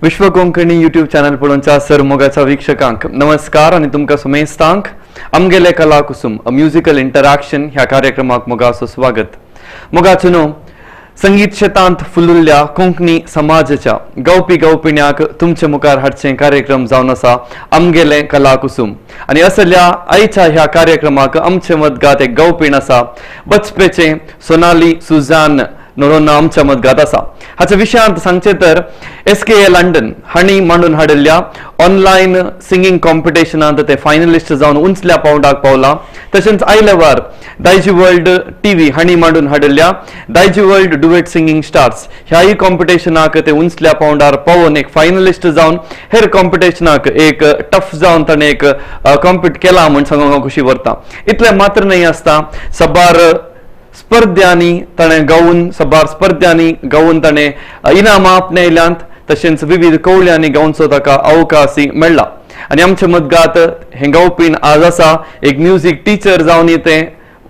विश्व Konkani YouTube channel पळोवच्या sir मोगाच्या वीक्षकांक नमस्कार आनी तुमकां सुमेस्तांक आमगेले कला कुसुम अ म्युजिकल इंटरॅक्शन ह्या कार्यक्रमाक मोगाचो स्वागत. मोगाचो न्हू संगीत शेतांत फुलुल्ल्या कोंकणी समाजाच्या गावपी गावपिण्याक तुमचे मुखार हाडचें कार्यक्रम जावन आसा आमगेले कला कुसुम. आनी असल्या आयच्या ह्या कार्यक्रमाक आमचे मदगात एक गावपीण आसा, बचपेचें सोनाली सुजान नोरोन्हा आमच्या मदगात आसा. हाच्या विशयांत सांगचें तर एस के ए लंडन हांणी मांडून हाडिल्ल्या ऑनलायन सिंगींग कॉम्पिटिशनांत ते फायनलिस्ट जावन उंचल्या पावंडाक पावला. तशेंच आयलेवार दायजी वर्ल्ड टीव्ही हांणी मांडून हाडिल्ल्या दायजी वर्ल्ड डुएट सिंगींग स्टार्स ह्याय कॉम्पिटिशनाक ते उंचल्या पावंडार पावोवन एक फायनलिस्ट जावन हेर कॉम्पिटिशनाक एक टफ जावन ताणें एक कॉम्पीट केला म्हूण सांगूंक हांव खुशी व्हरता. इतलें मात्र न्हय आसता, साबार स्पर्ध्यांनी ताणें गावून साबार स्पर्ध्यांनी गावून ताणें इनामां आपणायल्यांत. तशेंच विविध कवळ्यांनी गावचो ताका अवकाश मेळ्ळा. आनी आमचे मदगात हें गावपीण आज आसा, एक म्युजीक टिचर जावन तें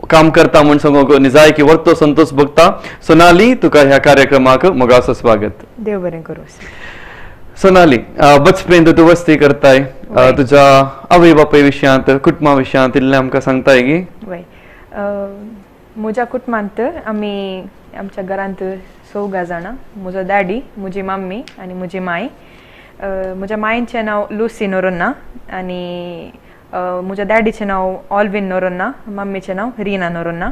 काम करता म्हूण सांगूंक निजायकी वर्तो संतोष भोगता. सोनाली, तुका ह्या कार्यक्रमाक मोगाचो स्वागत. देव बरें करूं. सोनाली, बचपेंत तूं वस्ती करताय. वय. तुज्या आवय बापाय विशयांत, कुटुंबा विशयांत इल्लें आमकां सांगताय गी? वय, म्हज्या कुटुंबांत आमी आमच्या घरांत चौगां जाणां. म्हजो डॅडी, म्हजी मम्मी आनी म्हजी माय. म्हज्या मायचें नांव लुसी नोरोन्हा आनी म्हज्या डॅडीचें नांव ऑल्विन नोरोन्हा, मम्मीचें नांव Rina Noronha.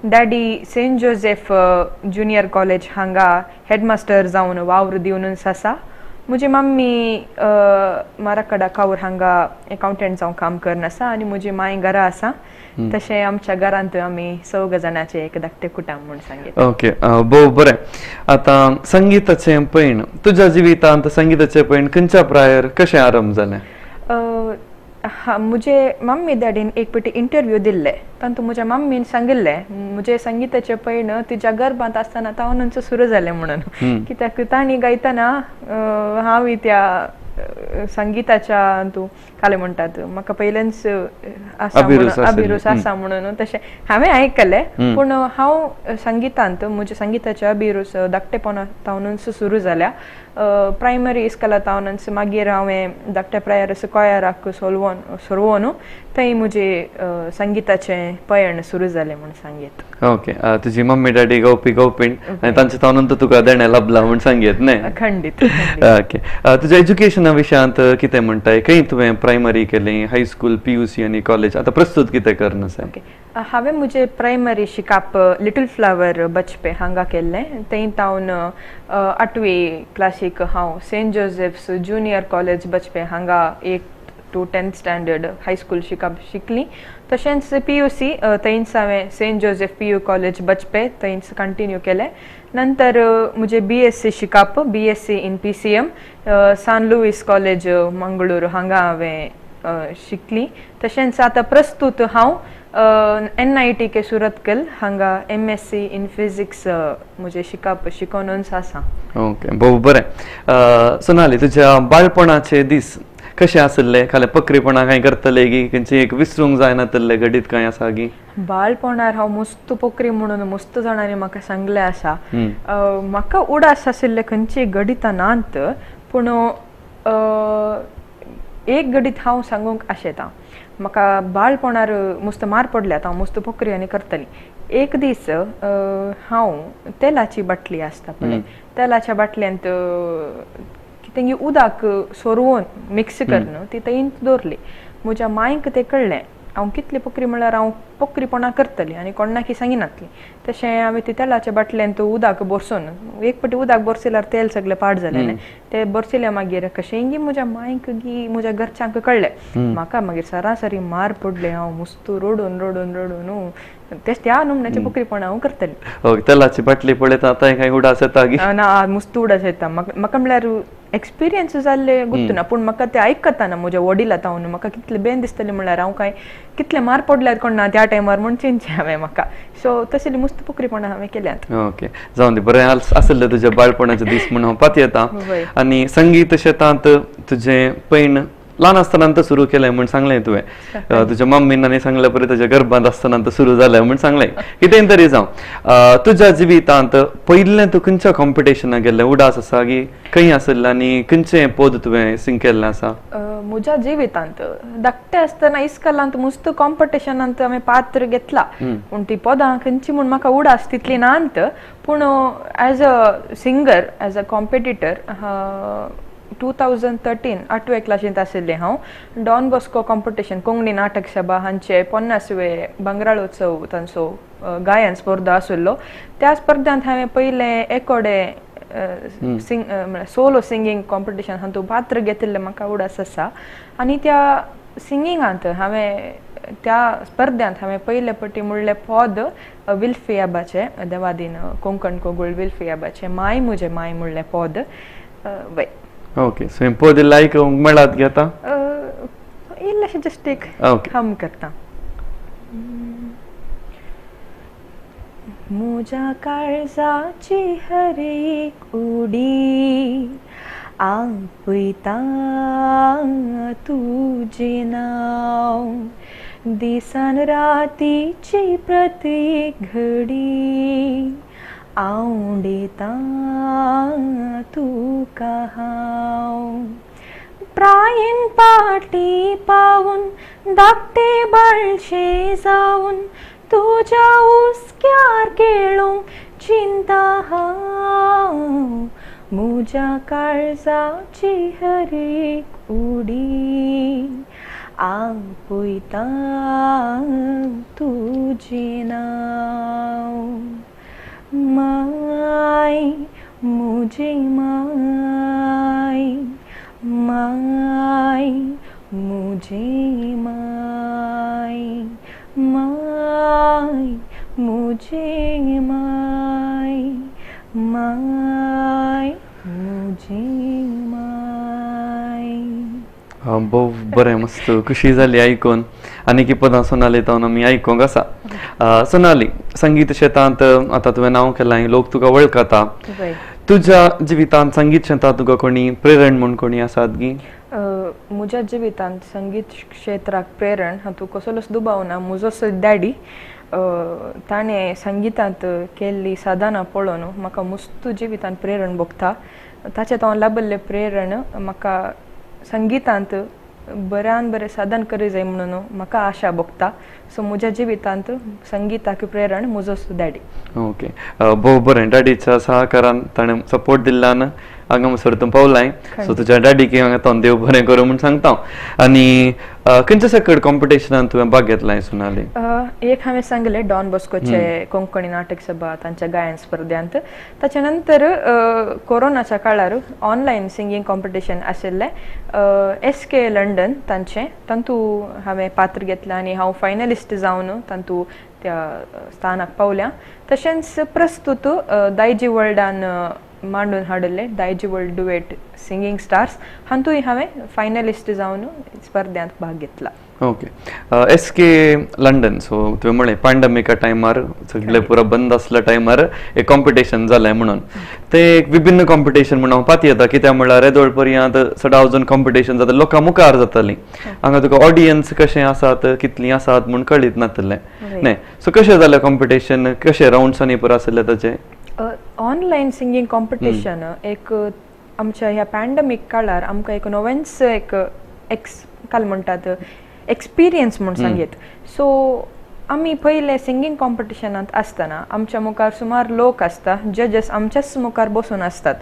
Daddy Saint Joseph junior college हांगा हेडमास्टर जावन वावर दिवनूच आसा. म्हजी मम्मी माराकडा कावर हांगा एकावंटंट जावन काम करून आसा आनी म्हजी माय घरा आसा. तशें आमच्या घरांत आमी चौग जाणांचे एक धाकटें कुटुंब म्हूण सांगीत. ओके, भोव बरें. आतां संगीताचें पयण, तुज्या जिवितांत संगीताचें पयण खंयच्या प्रायर कशें आरंभ जालें? हा, म्हजे मम्मी डॅडीन एक पटी इंटरव्यू दिल्ले, तातूंत म्हज्या मम्मीन सांगिल्लें, म्हजें संगीताचें पयण तिच्या गर्भांत आसतना तावनूच सुरू जालें म्हणून. कित्याक तांणी गायतना हांव त्या संगीताच्या तूं काले म्हणटात म्हाका पयलेंच आसा अभिरूच म्हणून आशिल्ली. अभिरूच आसा म्हणून तशें हांवें आयकलें. पूण हांव संगीतांत, म्हज्या संगीताच्या अभिरूच धाकटेपणा तावनूच सुरू जाल्या, प्रायमरी इस्कॉला तावनूच. मागीर हांवें धाकट्या प्रायर कॉयराक सोलवोन सोरवोन थंय म्हजें संगीताचें पयण सुरू जालें म्हूण सांगीत. ओके, तुजी मम्मी डॅडी गावपी गावपीण आनी तांच्या तावनून तुका देणें लाबलां म्हूण सांगयत न्हय? खंडीत खंडीत. ओके, तुज्या एज्युकेशना विशयांत कितें म्हणटाय? खंय तुवें प्रायमरी केलें, हायस्कूल, पीयूसी आनी कॉलेज? आतां प्रस्तूत कितें करून आसा? ओके, हांवें म्हजें प्रायमरी शिकप लिटल फ्लावर बचपे हांगा केल्लें. थंय तावन आठवी क्लासीक हांव सेंट जोसेफ्स ज्युनियर कॉलेज बचपे हांगा 8 to 10th standard high school शिकप शिकली. तशेंच पीयूसी थंयच हांवें सेंट जोसेफ पीयू कॉलेज बचपे थंयच कंटिन्यू केलें. नंतर म्हजें बीएससी शिकप, बीएससी इन पीसीएम, सान लुईस कॉलेज मंगळूर हांगा हांवें शिकली. तशेंच आतां प्रस्तूत हांव एनआयटी के सुरतकल हांगा एमएससी इन फिजिक्स म्हजें शिकप शिकोनूच आसा. ओके, भोव बरें. सोनाली, तुज्या बाळपणाचे दीस कशे आसले? खाले पकरीपणा कांय करतले गी? खंयची एक विसरूंक जायना तल्ले घडीत कांय आसा गी? बाळपणार हांव मस्त पोकरी म्हणून मस्त जाणांनी म्हाका सांगलें आसा. म्हाका उडास आशिल्ले खंयची घडितां नात, पूण एक घडीत हांव सांगूंक आशेतां. म्हाका बाळपणार मस्त मार पडल्यात, हांव मस्त पोकरी आनी करतली. एक दीस हांव तेलाची बाटली आसता पळय, तेलाच्या बाटल्यांत कितें उदक सोरवून मिक्स करून ती थंय दवरली. म्हज्या मांयक तें कळ्ळें. हांव कितली पोकरी म्हणल्यार हांव पोकरीपणां करतली आनी कोणाकी सांगिनातली. तशें हांवें ती तेलाच्या बाटल्यांत उदक भरसून, एक पटी उदक भरसल्यार तेल सगळें पाड जालें न्ही, तें भरसलें. मागीर कशेंगी म्हज्या मांयक गी म्हज्या घरच्यांक कळ्ळें. म्हाका मागीर सरासरी मार पडले. हांव मुस्त रडून रडून रडून तेच त्या नमुन्याचें पोकरीपणां हांव करतलें. ओके, तेलाची बाटली पळयता आतां कांय उडास येता गी? ना, मुस्त उडास येता म्हाका. म्हाका म्हणल्यार एक्सपिरियन्स जाल्ले गुत्त ना, पूण म्हाका ते आयकतना म्हज्या वडिला तावन म्हाका कितलें बेन दिसतलें म्हणल्यार हांव कांय कितले मार पडल्यात कोण ना त्या टायमार म्हूण चिंतचें हांवें म्हाका. सो तसली मुस्त पोकरीपणां हांवें केल्यात. ओके, जावन दी, बरें आसले तुज्या बाळपणाचे दीस म्हूण हांव पातयेता. आनी संगीत शेतांत तुजें पयण ल्हान आसतना सुरू केलें म्हूण सांगलें तुवें, तुज्या मम्मीन आनी सांगलें पळय तुज्या गर्भांत आसतना सुरू जालें म्हूण सांगलें. कितें तरी जावं, तुज्या जिवितांत पयलें तूं खंयच्या कॉम्पिटिशनाक गेल्लें उडास आसा की खंय आशिल्लें आनी खंयचें पद तुवें सिंग केल्लें आसा? म्हज्या जिवितांत धाकटें आसतना इस्कलांत मुस्त कॉम्पिटिशनांत हांवें पात्र घेतला, पूण ती पदां खंयची म्हूण म्हाका उडास तितली नात. पूण as a singer, as a competitor 2013 आठवे क्लासींत आशिल्लें हांव. डॉन बॉस्को कॉम्पिटिशन कोंकणी नाटक सभा हांचे 50वे भांगराळोत्सव तांचो गायन स्पर्धा आशिल्लो. त्या स्पर्धांत हांवें पयलें एकोडे सिंग सोलो सिंगींग कॉम्पिटिशन हातूंत पात्र घेतिल्लें म्हाका उडास आसा. आनी त्या सिंगिंगांत हांवें त्या स्पर्ध्यांत हांवें पयले पटी म्हणलें पद विल्फियाबाचें, देवादीन कोंकण कोगूळ विल्फियाबाचें माय मुजे माय म्हणलें पद. वय ओके, सो पद लायक मेळात घेता इल्लेशें जस्ट एक हम करता. म्हज्या काळजाची हर एक उडी आपयता तुजें नांव, दिसान रातीची प्रत्येक घडी आवडेता तुका हांव. प्रायेन पाटी पावून धाकटे बाळशे जावन तुज्या हुस्क्यार खेळूंक चिंता हांव. म्हज्या काळजाची हर एक उडी आपयता तुजें नांव. माय मुझे माय, माय मुझे माय, माय मुझे माय, माय मुझे माय. भोव बरें, मस्त खुशी जाली आयकून. आनी की पदां सोनाली तावन आमी आयकूंक आसा. सोनाली, संगीत क्षेत्रांत आतां तुवें नांव केलां, लोक तुका वळखता. तुज्या जिवितांत संगीत क्षेत्रांत तुका कोणी प्रेरण म्हूण कोणी आसात गी? म्हज्या जिवितांत संगीत क्षेत्राक प्रेरण हातूंत कसलोच दुबाव ना. म्हजो डॅडी ताणें संगितांत केल्ली साधना पळोवन म्हाका मुस्त जिवितांत प्रेरण भोगता. ताचें हांव लाबिल्लें प्रेरण म्हाका संगितांत बऱ्यान बरें साधन करी जाय म्हणून म्हाका आशा भोगता. सो म्हज्या जिवितांत संगिताक प्रेरण म्हजो डॅडी. ओके, भोव बरें. डॅडीच्या सहकारान ताणें सपोर्ट दिल्ल्यान हांगा म्हणसर तूं पावलाय. सो तुज्या डॅडीक हांगा तो देव बरें करूं म्हूण सांगता. आनी खंयच्या सकड कॉम्पिटिशनान तुवें भाग घेतलाय सोनाली? एक हांवें सांगलें डॉन बॉस्कोचे कोंकणी नाटक सभा तांच्या गायन स्पर्ध्यांत. ताच्या नंतर कोरोनाच्या काळार ऑनलायन सिंगींग कॉम्पिटिशन आशिल्लें एस के लंडन तांचें, तातूंत हांवें पात्र घेतलें आनी हांव फायनलिस्ट जावन तातूंत त्या स्थानाक पावल्या. तशेंच प्रस्तूत दायजी वर्ल्डान मांडून हाडिल्लें Daiji world duet singing stars हातूंय हांवें फायनलिस्ट जावन स्पर्ध्यांत भाग घेतला. Okay, S K London. So तुवें म्हणलें पांडमिका टायमार सगळे पुरा बंद आसल्या टायमार एक कॉम्पिटिशन जालें म्हणून, ते एक विभिन्न कॉम्पिटिशन म्हणून हांव पातयेता. कित्याक म्हणल्यार येदोळ पर्यंत सदां अजून कॉम्पिटिशन जाता, लोकां मुखार जातालीं. हांगा तुका ऑडियन्स कशें आसात कितलीं आसात म्हूण कळीत नासलें न्ही. सो कशें जालें कॉम्पिटिशन, कशें रावंड्सांनी पुरो आसलें ताचें? ऑनलायन सिंगींग कॉम्पिटिशन एक आमच्या ह्या पॅन्डमीक काळार आमकां एक नवेंच एक एक्स काल म्हणटात एक्सपिरियन्स म्हूण सांगीत. सो आमी पयले सिंगींग कॉम्पिटिशनांत आसतना आमच्या मुखार सुमार लोक आसता, जजस आमच्याच मुखार बसून आसतात.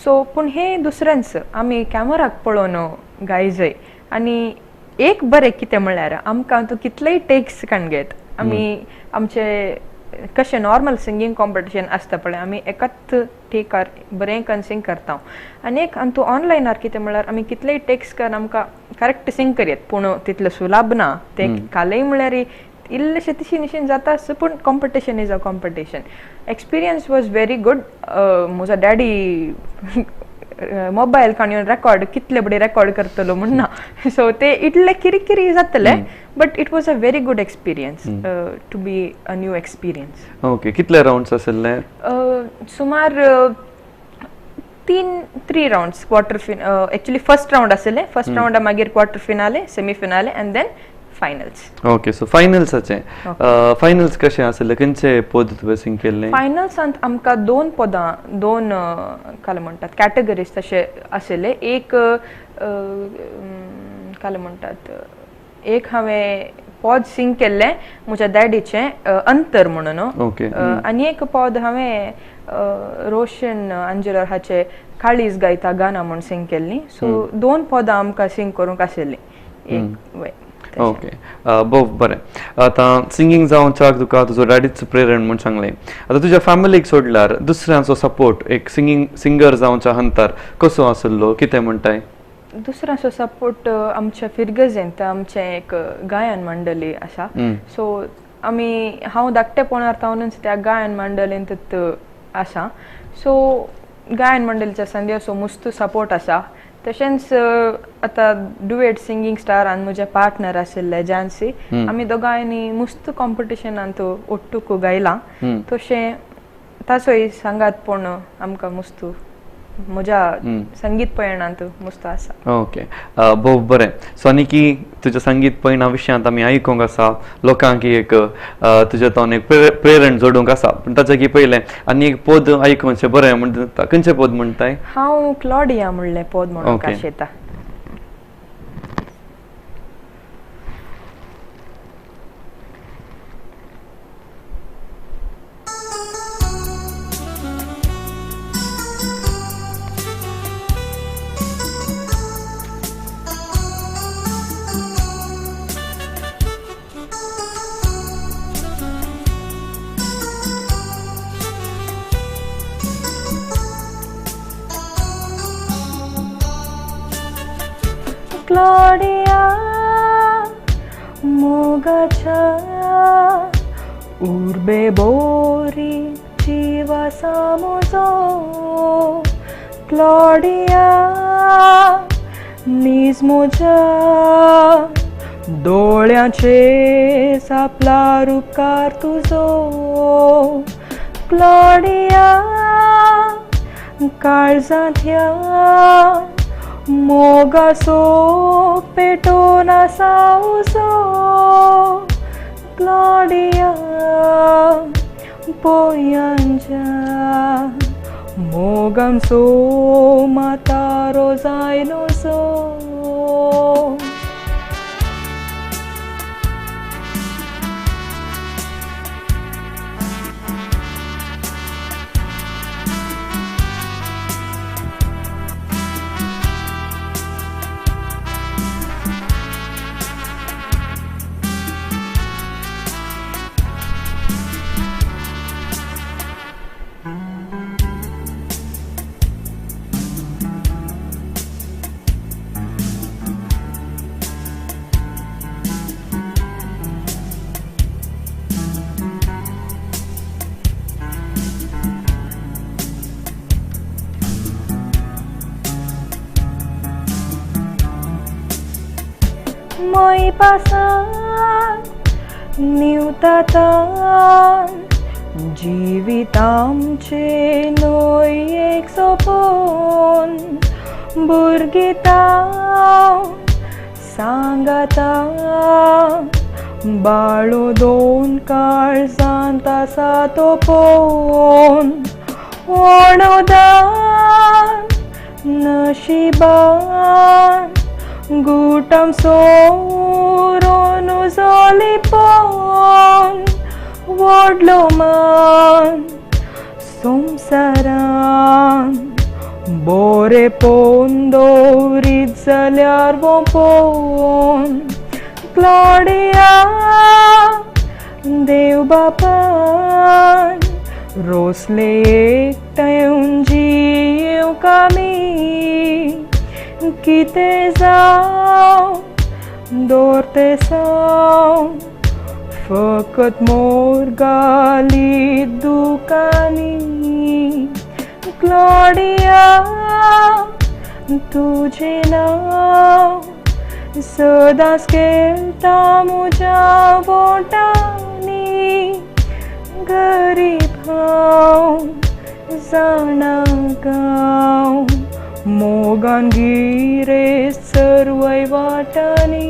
सो पूण हे दुसरेंच आमी कॅमराक पळोवन गायजय. आनी एक बरें कितें म्हळ्यार आमकां तूं कितलेय टेक्स काण घेत आमी आमचे कशें नॉर्मल सिंगींग कॉम्पिटिशन आसता पळय आमी एकाच टेकार बरें कन सिंग करता. आनी एक आनी तूं ऑनलायनार कितें म्हळ्यार आमी कितलेय टेक्स कर आमकां करेक्ट सिंग करयत पूण तितलें सुलाभ ना. तें कालय म्हळ्यार इल्लेशें तिशी निशीन जाता पूण competition is a competition. Experience was very good. म्हजो डॅडी मोबायल काण येवन रेकॉर्ड कितले बडी रेकॉर्ड करतलो म्हण ना, सो ते इतले किरी जातले, but it was a very good experience to be a new experience. Okay, कितले रावंड्स आशिल्ले? सुमार 3 rounds, quarter actually first round आसले, फर्स्ट रावंडा मागीर quarter finale, semi finale and then finals. Okay, so फायनल्साचे finals कशें आसले, खंयचे पद तुवें सिंग केल्ले? फायनल्सांत आमकां 2 पदां, 2 काय म्हणटात कॅटेगरीज तशे आशिल्ले. एक काय म्हणटात, एक हांवें पद सिंग केल्लें म्हज्या डॅडीचें अंतर म्हणून, आनी एक पद हांवें रोशन अंजुलर हाचे काळीज गायता गाना म्हूण सिंग केल्ली. सो 2 पदां आमकां सिंग करूंक आशिल्लीं एक वय. ओके, बरें. आतां सिंगींग जावच्याक तुका तुजो डॅडीच प्रेरण म्हूण सांगलें. आतां तुज्या फॅमिलीक सोडल्यार दुसऱ्यांचो सपोर्ट एक सिंगर जावच्या हंतार कसो आसलो, कितें म्हणटाय? दुसऱ्यांचो सपोर्ट आमच्या फिरगजेंत आमचें एक गायन मंडळी आसा. सो आमी, हांव धाकटेपणार तावनूच त्या गायन मंडळींत आसा. सो गायन मंडळीच्या संदेसो मस्त सपोर्ट आसा. तशेंच आतां डुएट सिंगींग स्टार आनी म्हजे पार्टनर आशिल्ले जानसी, आमी दोगांयनी मस्त कॉम्पिटिशनांत ओट्टूक गायलां. तशें ताचोय सांगात पूण आमकां मस्त म्हज्या संगीत पयणांत मस्त आसा. ओके, भोव बरें. सो आनी की तुज्या संगीत पयणा विशयांत आमी आयकूंक आसा, लोकांक एक तुज्या तो एक प्रेरण जोडूंक आसा. पूण ताच्या की पयलें आनी एक पद आयकुचें बरें म्हणटा, खंयचें पद म्हणटाय? हांव क्लॉडिया म्हणलें पद म्हणूंक आशेता. क्लॉडिया मोगाच्या उर्बे बोरी जिवासा म्हजो, क्लॉडिया नीज म्हज्या दोळ्यांचे सापला उपकार तुजो, क्लॉडिया काळजांत ह्या मोगासो पेटोवन आसा उजो, क्लॉडिया पोयांच्या मोगामसो म्हातारो जायनोसो. मोयपासान निवतातान जिवितामचे न्हय एक सोपून, भुरगीतां सांगाता बाळो दोन काळजांत आसा तो पोवन, ओणोदान नशिबान गुटम सोरोनु जोलिपोन, व्हडलो मान संवसारान बोरे पोवन दवरीत जाल्यार वोपोवन, क्लॉडिया देव बापान रोसले एकठांय जियेवंक आमी, कितें जावं दवरतें साव फकत मोर घालीत दुकांनी, क्लॉडिया तुजें नांव सदांच खेळटा म्हज्या बोटांनी, गरीब हांव जाणा गांव मोगान गिरे सर्वय वाटांनी.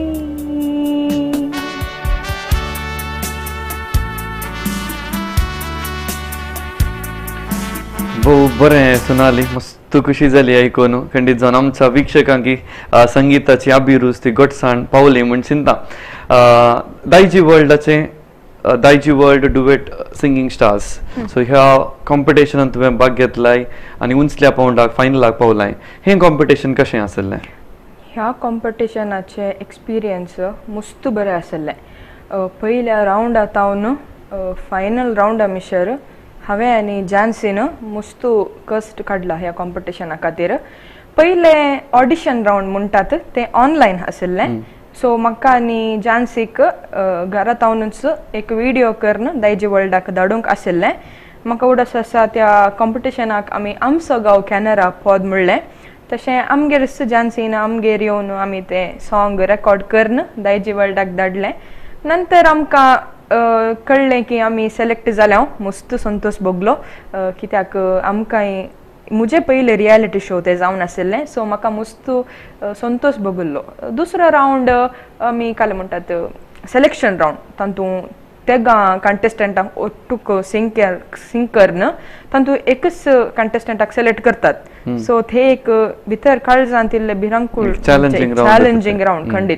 भोव बरें सोनाली, मस्त खुशी जाली आयकून. खंडीत जावन आमच्या वीक्षकांक संगीताची अभिरूच ती गोटसाण पावली म्हूण चिंता. दायजी वर्ल्डाचे Daiji world duet singing stars so ह्या कॉम्पिटिशनान तुवें भाग घेतलाय आनी उंचल्या पावंडाक फायनलाक पावलाय. हें कॉम्पिटिशन कशें आसलें? ह्या कॉम्पिटिशनाचें एक्सपिरियन्स मस्त बरें आसलें. पयल्या रावंडा तावन फायनल रावंडा मिशर हांवें आनी जानसीन मस्त कश्ट काडला ह्या कॉम्पिटिशना खातीर. पयलें ऑडिशन रावंड म्हणटात तें ऑनलायन आशिल्लें. सो म्हाका आनी जानसीक घरा तावनूच एक व्हिडियो करून दायजी वर्ल्डाक धाडूंक आशिल्लें. म्हाका उडस आसा त्या कॉम्पिटिशनाक आमी आमचो गांव कॅनरा पद म्हणलें. तशें आमगेरच जानसीन आमगेर येवन आमी तें सॉंग रेकॉर्ड करून दायजी वर्ल्डाक धाडलें. नंतर आमकां कळ्ळें की आमी सिलेक्ट जाल्या. मस्त संतोश भोगलो कित्याक आमकां म्हजे पयले रियलिटी शो ते जावन आशिल्लें. सो म्हाका मस्त संतोश भोगल्लो. दुसरो रावंड आमी काल म्हणटात सिलेक्शन रावंड, तातूंत तेगां कंटेस्टंटांक ओट्टूक सिंग सिंग करून तातूंत एकच कंटेस्टंटाक सिलेक्ट करतात. सो ते एक भितर काळजांत इल्ले भिरांकूळ चॅलेंजींग रावंड खंडीत.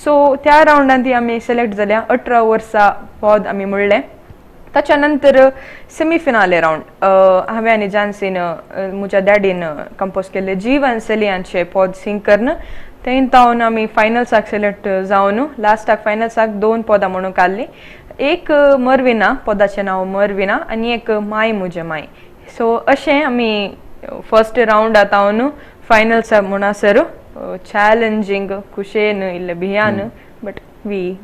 सो त्या रावंडांत ती आमी सिलेक्ट जाल्या. 18 वर्सां पद आमी म्हणलें. ताच्या नंतर सेमीफिनाले रावंड हांवें आनी जानसीन म्हज्या डॅडीन कंपोज केल्ले जीवन सेलियांचे पद सिंग करून थंय तावन आमी फायनल्साक सिलेक्ट जावन लास्टाक फायनल्साक 2 पदां म्हणून काडलीं. एक मरविना पदाचें नांव मरविना आनी एक माय म्हजें माय. सो अशें आमी फर्स्ट रावंडा तावन फायनल्साक म्हणसर चॅलेंजींग खुशेन इल्ले भियान but we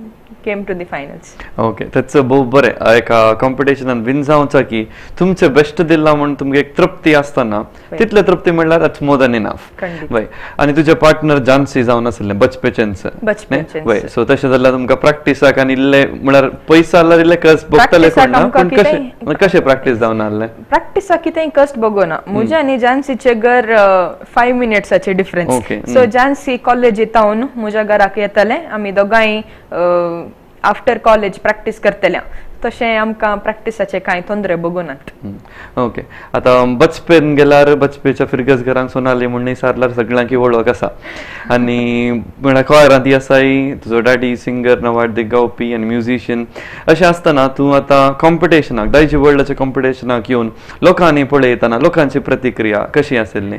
came to the finals. Okay, तेच भोव बरें. एका कॉम्पिटिशनान विन जावचा की तुमचे बेस्ट दिला म्हूण तुमकां एक तृप्ती आसतना तितले तृप्ती म्हणल्यार that's more than enough. वय, आनी तुजे पार्टनर जानसी जावन आसलें बचपेचेंच. वय, सो तशें जाल्यार तुमकां प्रॅक्टिसाक आनी इल्ले म्हळ्यार पयस जाल्यार इल्ले कस भोगतले कोण ना, पूण कशें कशें प्रॅक्टीस जावन आहलें? प्रॅक्टिसाक कितेंय कश्ट भोगना. म्हज्या आनी जानसीचे घर 5 मिनट्साचे डिफरन्स. सो जानसी कॉलेज तावन म्हज्या घराक येतालें. आमी दोगांय आफ्टर कॉलेज प्रॅक्टीस करतल्या. तशें आमकां प्रॅक्टिसाचे कांय तोंदरे बघूनात. ओके, आतां बचपेन गेल्यार बचपेच्या फिरगज घरांक सोनाली म्हूण सारल्यार सगळ्यांकी वळख आसा आनी म्हळ्यार कॉयरांत ती आसाय, तुजो डॅडी सिंगर नवार्दीक गावपी आनी म्युजिशियन. अशें आसतना तूं आतां कॉम्पिटिशनाक दायजी वर्ल्डाच्या कॉम्पिटिशनाक येवन लोकांनी पळयतना लोकांची प्रतिक्रिया कशी आशिल्ली?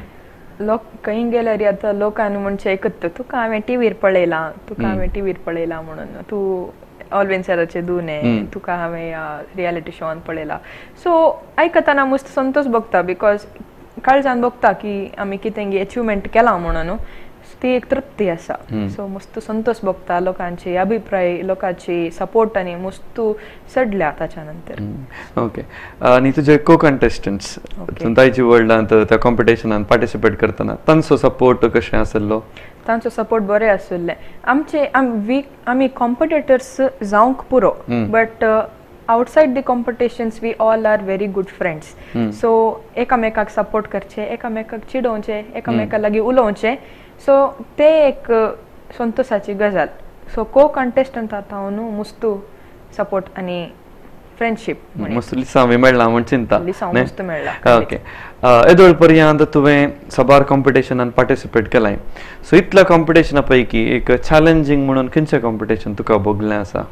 लोक खंय गेल्यार आतां लोकांनी म्हणचें एकच, तुका हांवें टिवीर पळयलां, तुका हांवें टिवीर पळयलां म्हणून, तूं ऑलवेन सराचे दोन, तुका हांवें रियलिटी शोवान पळयलां. सो आयकतना मस्त संतोश भोगता because काळजान भोगता की आमी कितें एचिवमेंट केलां म्हणून ती एक तृप्ती आसा. सो मस्त संतोश भोगता, लोकांची अभिप्राय, लोकांची सपोर्ट आनी मस्त चडल्या ताच्या नंतर. ओके, आनी तुजे को कंटेस्टंट्स दायजी वर्ल्डांत त्या कॉम्पिटिशनान पार्टिसिपेट करतना तांचो सपोर्ट कशें आसलो? तांचो सपोर्ट बरें आशिल्लें. आमचे आमी कॉम्पिटिटर्स जावंक पुरो, but outside the competitions we all are very good friends. So एकामेकाक सपोर्ट करचे, एकामेकाक चिडोवचें, एकामेका लागीं उलोवचें. सो ते एक संतोशाची गजाल. सो को कंटेस्टंट आतां न्हू मुस्तू सपोर्ट आनी फ्रेंडशीप मस्त लिसांव मेळ्ळा म्हूण चिंता. लिसांव मस्त मेळ्ळा. ओके, येदोळ पर्यंत तुवें साबार कॉम्पिटिशनान पार्टिसिपेट केलाय. सो इतल्या कॉम्पिटिशना पैकी एक चॅलेंजींग म्हणून खंयचें कॉम्पिटिशन तुका भोगलें आसा?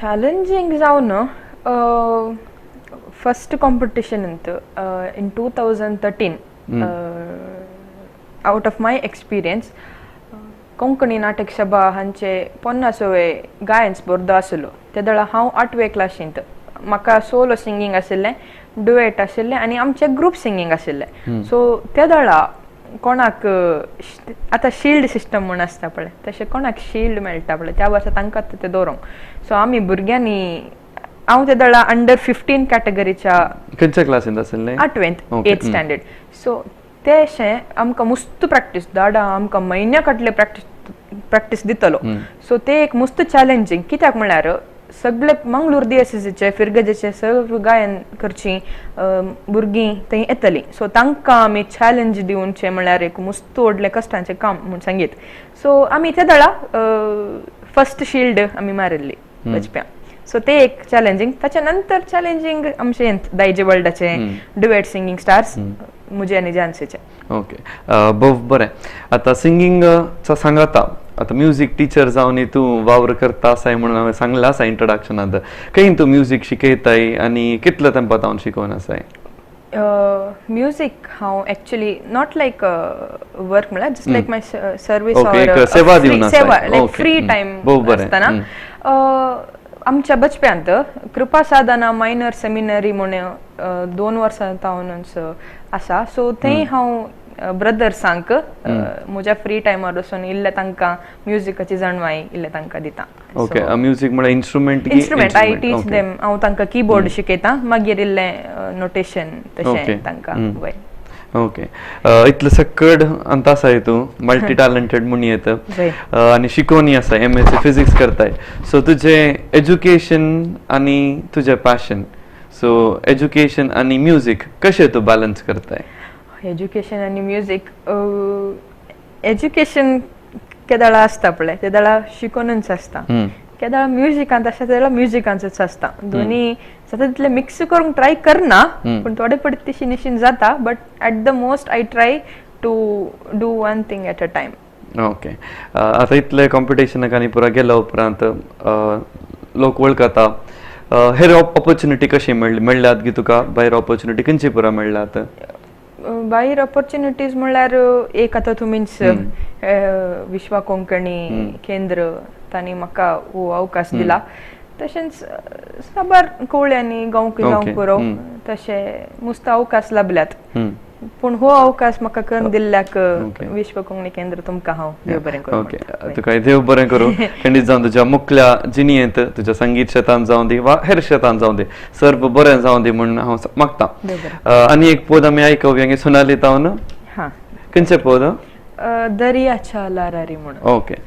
चॅलेंजींग जावन first competition in 2013 out of my experience Konkani Natak Sabha हांचे 50वे गायन स्पर्धा आसलो. ते वेळार हांव 8वे क्लासींत. म्हाका सोलो सिंगींग आशिल्लें, डुएट आशिल्लें आनी आमचें ग्रूप सिंगींग आशिल्लें. सो त्या वेळार कोणाक आतां शिल्ड सिस्टम म्हूण आसता पळय, तशें कोणाक शिल्ड मेळटा पळय त्या वर्सा तांकां ते दवरूंक. सो आमी भुरग्यांनी, हांव त्या वेळार अंडर 15 कॅटेगरीच्या खंयच्या क्लासींत आशिल्लें? 8वेंत, 8th standard. सो तेशें आमकां मस्त प्रॅक्टीस दाडा आमकां म्हयन्या काडले प्रॅक्टीस दितलो. सो ते एक मस्त चॅलेंजींग, कित्याक म्हळ्यार सगळे मंगळूर डिओसीसीचे फिरगजेचे सर्व गायन करची भुरगीं थंय येतलीं. सो तांकां आमी चॅलेंज दिवचे म्हळ्यार एक मुस्त व्हडलें कश्टांचें काम म्हूण सांगीत. सो आमी ते दळा फर्स्ट शिल्ड आमी मारिल्ली बचप्यां. सो ते एक चॅलेंजींग. ताच्या नंतर चॅलेंजींग आमचें दायजे वर्ल्डाचें डुएट सिंगींग स्टार्स मुजे आनी जानसीचें. ओके, बरें. आतां सिंगींगचा सांगाता आतां म्युजीक टिचर जावन तूं वावर करता आसाय म्हणून हांवें सांगलां आसा इंट्रोडक्शनांत. खंय तूं म्युजीक शिकयताय आनी कितले तेंपा हांव शिकोवन आसाय? म्युजीक हांव एक्चुअली not like work म्हळ्यार just like my service or सेवा दिवन सेवा लायक फ्री टायम आसतना आमच्या बचप्यांत कृपा साधना मायनर सेमिनरी म्हणून 2 वर्सां तावनच आसा. सो थंय हांव ब्रदर्सांक म्हज्या फ्री टायमार वचून इल्लें तांकां म्युजिकाची जाणवाय इल्लें तांकां दिता. ओके, म्युजीक म्हळ्यार instrument? Instrument I teach them. हांव तांकां कीबोर्ड शिकयता, मागीर इल्लें नोटेशन तशें तांकां. वय. ओके, इतलें सकड अंत आसाय तूं मल्टी टॅलंटेड म्हूण येत आनी शिकोवनी आसा, MSc physics करताय. सो तुजें एज्युकेशन आनी तुजें पॅशन, सो एज्युकेशन आनी म्युजीक कशें तूं बॅलन्स करताय? एज्युकेशन आनी म्युजीक, एज्युकेशन केदाळा आसता पळय तेदाळा शिकोनूच आसता, केदाळा म्युजिकांत आसता तेदाळा म्युजिकांतूच आसता. दोनी जाता तितलें मिक्स करूंक ट्राय करना, पूण थोडे पडे तिशी निशीन जाता. But at the most I try to do one thing at a time. Okay, आतां इतले कॉम्पिटिशनाक आनी पुरा गेल्या उपरांत लोक वळखता, हेर ऑपॉर्च्युनिटी कशी मेळ्ळ्यात गी तुका? भायर ऑपॉर्च्युनिटी खंयची पुरा मेळ्ळ्यात? भायर ऑपॉर्च्युनिटीज म्हणल्यार एक आतां तुमीच विश्वा कोंकणी केंद्र तांणी म्हाका हो अवकाश दिला. तशेंच साबार कोवळ्यांनी गांवक जावंक पुरो तशें मुस्त अवकाश लाबल्यात, पूण हो अवकाश म्हाका करून दिल्ल्याक विश्व कोंकणी केंद्र तुमकां हांव देव बरें करूं. ओके, तुका देव बरें करूं. खंडीत जावन तुज्या मुखल्या जिणेंत, तुज्या संगीत शेतान जावं दी वा हेर शेतान जावं दी, सर्व बरें जावं दी म्हूण हांव मागता. आनी एक पद आमी आयकुया सोनाली तावन. हां, खंयचें पद? दर्याच्या लारारी म्हणून. ओके.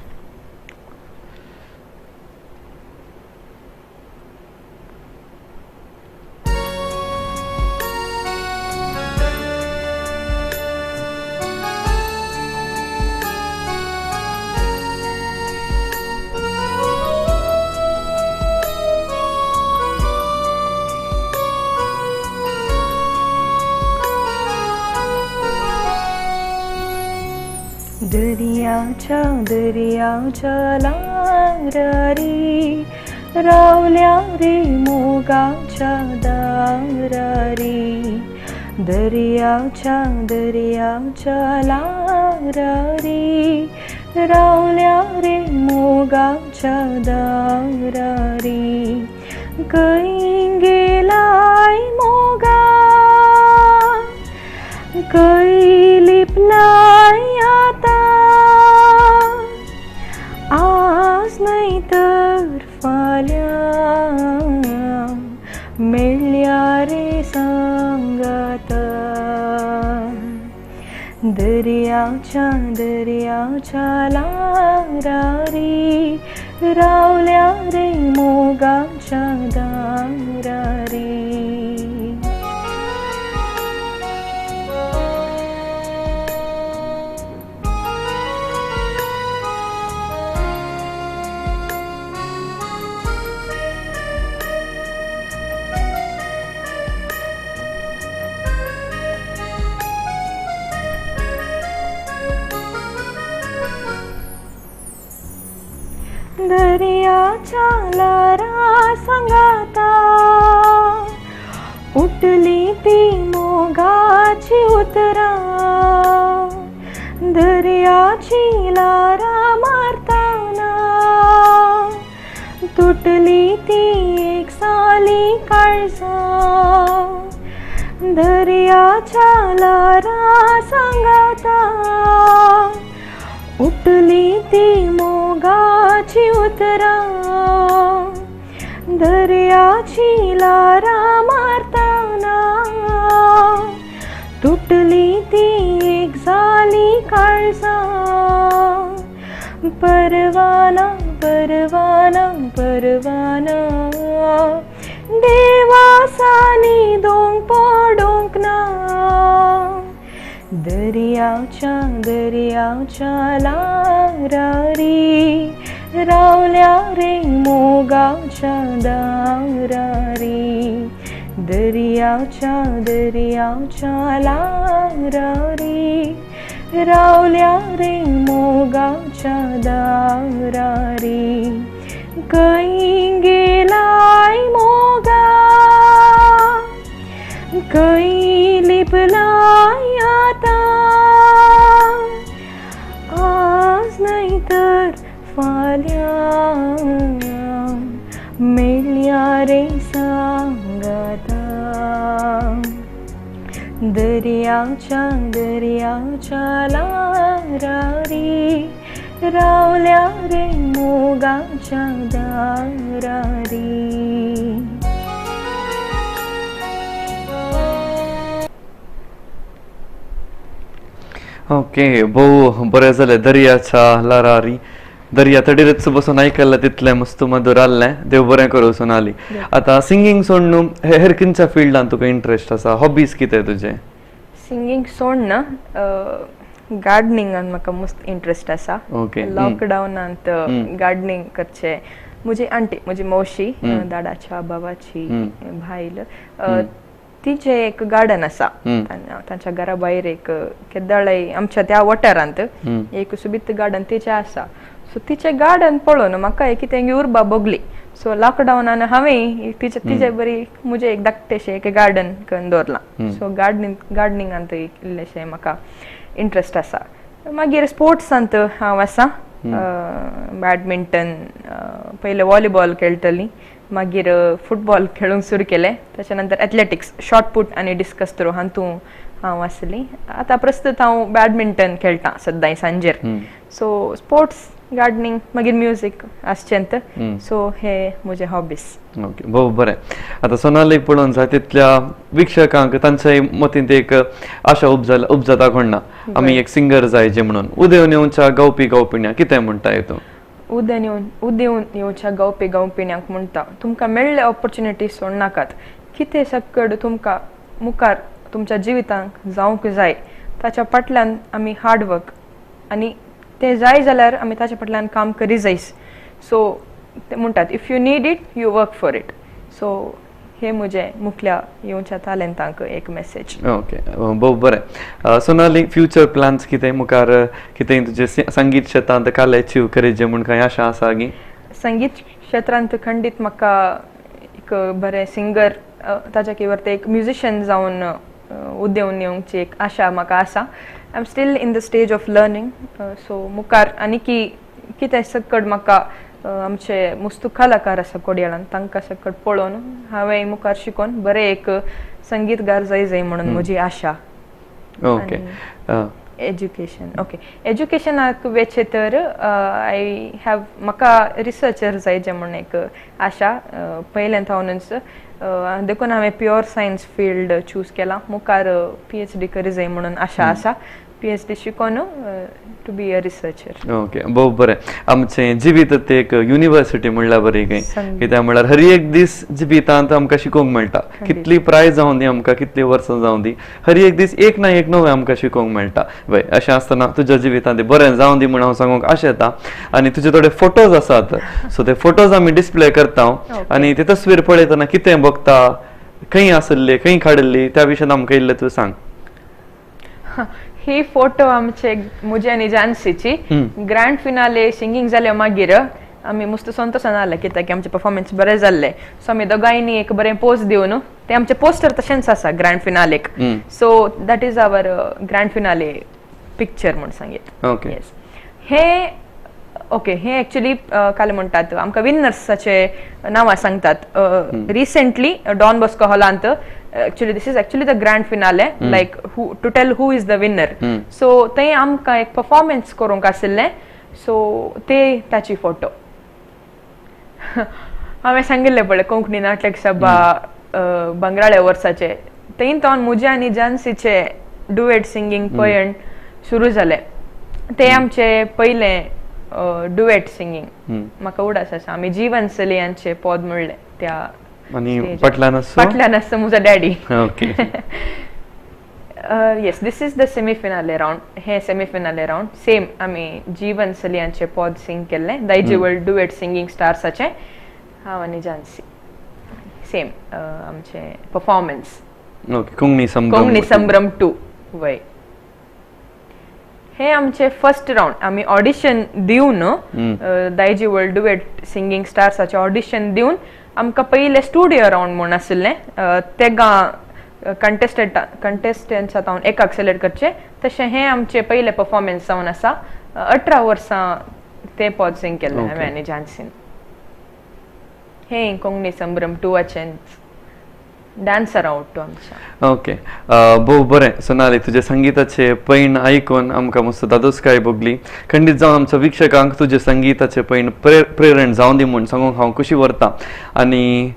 दर्याच्या दर्याच्या लारारी रावल्या रे मोगाच्या दारारी, दर्याच्या दर्याच्या लारारी रावल्या रे मोगाच्या दारारी, खंय गेलाय मोगा खंय लिपलाय आतां, आज न्हय तर फाल्यां मेळ्ळ्या रे सांगाता. दर्याच्या दर्याच्या लारारी रावल्या रे मोगाच्या दारारी. दर्याच्या लारा सांगाता उठली ती मोगाची उतरां, दर्याची लारा मारताना तुटली ती एक साली काळजां, दर्याच्या लारा सांगाता उठली ती मोगाची उतरां, दर्याची लारा मारताना तुटली ती एक जाली काळजां, परवाना परवाना परवाना देवासानी दोंग पडोंक ना दर्याच्या दर्याच्या लारारी रावल्या रे मोगाच्या दारारी दर्याच्या दर्याच्या लारारी रावल्या रे मोगाच्या दारारी खंय गेलाय मोगा खंय लिपलाय आतां आज न्हय तर फाल्यां मेळ्ळ्या रे सांगाता दर्याच्या दर्याच्या लारारी रावल्या रे मोगाच्या दारारी. ओके, भोव बरें जालें. दर्याच्या लारारी, दर्या तडीरच बसून आयकल्लें तितलें मस्त मधुर आहलें. देव बरें करूं सोनाली. आतां सिंगींग सोडून हेर खंयच्या फिल्डान तुका इंट्रस्ट आसा, हॉबीज कितें तुजें? सिंगींग सोडून गार्डनिंगान म्हाका मस्त इंट्रस्ट आसा. लॉकडावनांत गार्डनिंग करचें. म्हजी आंटी, म्हजी मावशी, दादाच्या बाबाची भायल, तिचें एक गार्डन आसा तांच्या घरा भायर, एक केद्दाळय आमच्या त्या वाठारांत एक सोबीत गार्डन तिचें आसा. सो तिचें गार्डन पळोवन म्हाका एक कितें उर्बा भोगली. सो लॉकडावनान हांवें तिचे बरी म्हजें एक धाकटेशें एक गार्डन करून दवरलां. सो गार्डनिंगांत इल्लेशें म्हाका इंट्रस्ट आसा. मागीर स्पोर्ट्सांत हांव आसा. बॅडमिंटन, पयलें व्हॉलीबॉल खेळटली, मागीर फुटबॉल खेळूंक सुरू केलें, ताच्या नंतर एथलेटिक्स, शॉर्टपूट आनी डिस्कस थ्रो हातूंत हांव आसली. आतां प्रस्तुत हांव बॅडमिंटन खेळटा सद्दां सांजेर. सो स्पोर्ट्स, गार्डनिंग, मागीर म्युजीक आसचेंत. सो हे म्हजे हॉबीज. ओके, भोव बरें. आतां सोनालीक पळोवन जाय तितल्या वीक्षकांक तांच्या मतींत एक आशा उपजाता कोण ना, आमी एक सिंगर जायचे म्हणून. उदेवन येवच्या गावपी गावपिण्या कितें म्हणटा तूं? उदेवन येवच्या गावपी गावपिण्यांक म्हणटा, तुमकां मेळ्ळे ऑपॉर्चुनिटी सोडनाकात. कितें सकड तुमकां मुखार तुमच्या जिवितांक जावंक जाय ताच्या फाटल्यान आमी हार्डवर्क आनी ते जाय जाल्यार आमी ताच्या फाटल्यान काम करी जायस. सो ते म्हणटात, if you need it you work for it. So हे म्हजें मुखल्या येवच्या तालेंतांक एक मॅसेज. ओके, भोव बरें. सोनाली, फ्युचर प्लॅन्स कितें मुखार, कितें तुजें संगीत क्षेत्रांत काल अचीव करीजे म्हूण कांय आशा आसा गी? संगीत क्षेत्रांत खंडीत म्हाका एक बरें सिंगर, ताच्या किंवा ते एक म्युजिशियन जावन उदेवन येवची एक आशा म्हाका आसा. I am still in the stage of learning. So मुखार आनी की कितें सकड म्हाका आमचे मुस्तू कलाकार आसा कोडयाळान तांकां सकड पळोवन हांवें मुखार शिकोन बरें एक संगीतगार जाय जाय म्हणून म्हजी आशा. Okay, education. ओके, एज्युकेशनाक वेचें तर I have म्हाका रिसर्चर जाय जें म्हूण एक आशा पयल्यान थावनूच, देखून हांवें प्युअर सायन्स फिल्ड चूज केलां. मुखार PhD करी जाय म्हणून आशा आसा. PhD शिकोन to be a researcher. Okay, भोव बरें. आमचें जिवीत ते एक युनिवर्सिटी म्हणल्यार बरी काय, कित्याक म्हणल्यार हर एक दीस जिवितांत आमकां शिकोवंक मेळटा. कितली प्राय जावं दी आमकां, कितली वर्सां जावं दी, हर एक दीस एक ना एक नवें आमकां शिकोवंक मेळटा. वय, अशें आसतना तुज्या जिवितांत बरें जावं दी म्हूण हांव सांगूंक आशेता. आनी तुजे थोडे फोटोज आसात, सो ते फोटोज आमी डिस्प्ले करता आनी ते तस्वीर पळयतना कितें बघता, खंय आसली, खंय काडिल्ली, त्या विशयान आमकां इल्लें तूं सांग. ही फोटो आमचे म्हजे आनी जानसीची ग्रँड फिनाले सिंगींग जाले मागीर आमी मस्त संतोशान जालें कित्याक की आमचें परफॉर्मन्स बरें जाल्लें. सो आमी दोगांयनी एक बरें पोज दिवन ते आमचे पोस्टर तशेंच आसा grand फिनालेक. So that is our grand finale picture म्हूण सांगीत. ओके, हे ओके, हे एक्चुअली काल म्हणटात आमकां विनर्साचे नांवां सांगतात. रिसेंटली डॉन बॉस्को हॉलांत actually this is actually the grand finale, like who to tell who is the winner. So ते आमकां एक परफॉर्मन्स करूंक आशिल्लें. सो ते ताची फोटो हांवें सांगिल्लें पळय कोंकणी नाटक सभा बंगराळे वर्साचे, थंय तो म्हजें आनी जानसीचे डुएट सिंगींग पळयण सुरू जालें. ते आमचे पयलें डुएट सिंगींग. म्हाका उडास आसा आमी जीवन सलियांचे पद म्हणलें त्या. आनी फाटल्यान आसा, फाटल्यान आसा म्हजो daddy. Okay. Yes, this is the semifinale round. हे सेमीफिनाले रावंड सेम आमी जीवन सलियांचे पद सिंग केल्लें दायजी वर्ल्ड डुएट सिंगींग स्टार्साचें. हांव आनी जानसी सेम आमचे परफॉर्मन्स. ओके, कोंकणी संभ्रम. कोंकणी संभ्रम 2. वय, हे आमचे फर्स्ट रावंड. आमी ऑडिशन दिवन दायजी वर्ल्ड डुएट सिंगींग स्टार्साचे ऑडिशन दिवन आमकां पयले स्टुडियो रावंड म्हूण आशिल्लें, तेगा कंटेस्टंट्सा जावन एकाक सिलेक्ट करचे. तशें हें आमचे पयले परफॉर्मन्स जावन आसा. 18 वर्सां तें पद सिंग केल्लें हांवें आनी जानसीन. हें कोंकणी संभ्रम 2 डान्सर आवडटो आमच्या. ओके, भोव बरें सोनाली, तुजें संगीताचे पैण आयकून आमकां मस्त दादोसकाय भोगली. खंडीत जावन आमच्या वीक्षकांक तुजें संगीताचे पैण प्रेरण जावन दी म्हूण सांगूंक हांव खुशी व्हरता. आनी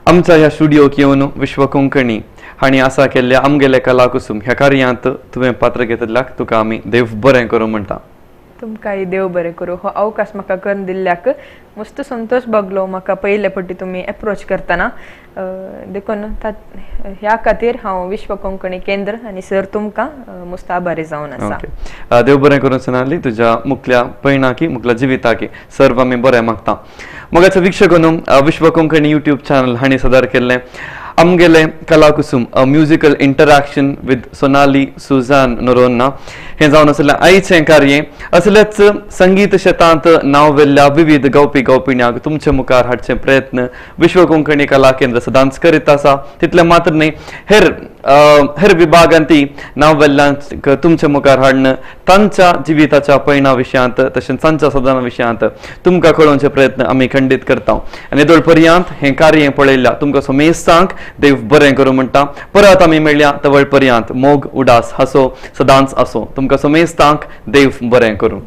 आमच्या ह्या स्टुडियोक येवन विश्व कोंकणी हांणी आसा केल्ल्या आमगेले कलाकुसूम ह्या कार्यांत तुवें पात्र घेतिल्ल्याक तुका आमी देव बरें करूं म्हणटा. तुमकांय देव बरें करूं. हो अवकाश म्हाका करून दिल्ल्याक मस्त संतोश भोगलो. म्हाका पयले फावटी तुमी एप्रोच करतना, देखून ह्या खातीर हांव विश्व कोंकणी केंद्र आनी सर तुमकां मस्त आभारी जावन आसा. देव बरें करूं सोनाली, तुज्या मुखल्या पयणाकी मुखल्या जिविताकी सर्व आमी बरें मागता. मोगाच्या वीक्षकांनो, विश्व कोंकणी यूट्यूब चॅनल हांणी सादर केल्लें आमगेले Kalakusum a musical interaction with Sonali Suzanne Noronha हें जावन आशिल्लें आयचें कार्य. असलेच संगीत शेतांत नांव वेल्ल्या विविध गावपी गावपिण्यांक तुमचे मुखार हाडचे प्रयत्न विश्व कोंकणी कला केंद्र सदांच करीत आसा. तितलें मात्र न्हय, हेर हेर विभागांत नांव वेल्ल्यांक तुमचे मुखार हाडून तांच्या जिविताच्या पयणा विशयांत तशेंच तांच्या सदना विशयांत तुमकां कळोवचे प्रयत्न आमी खंडीत करता. आनी येदोळ पर्यंत हें कार्य पळयल्या तुमकां समेस्तांक देव बरें करूं म्हणटा. परत आमी मेळया तवळ पर्यंत मोग उडास हासो सदांच आसो. तुमकां समेस्तांक देव बरें करूं.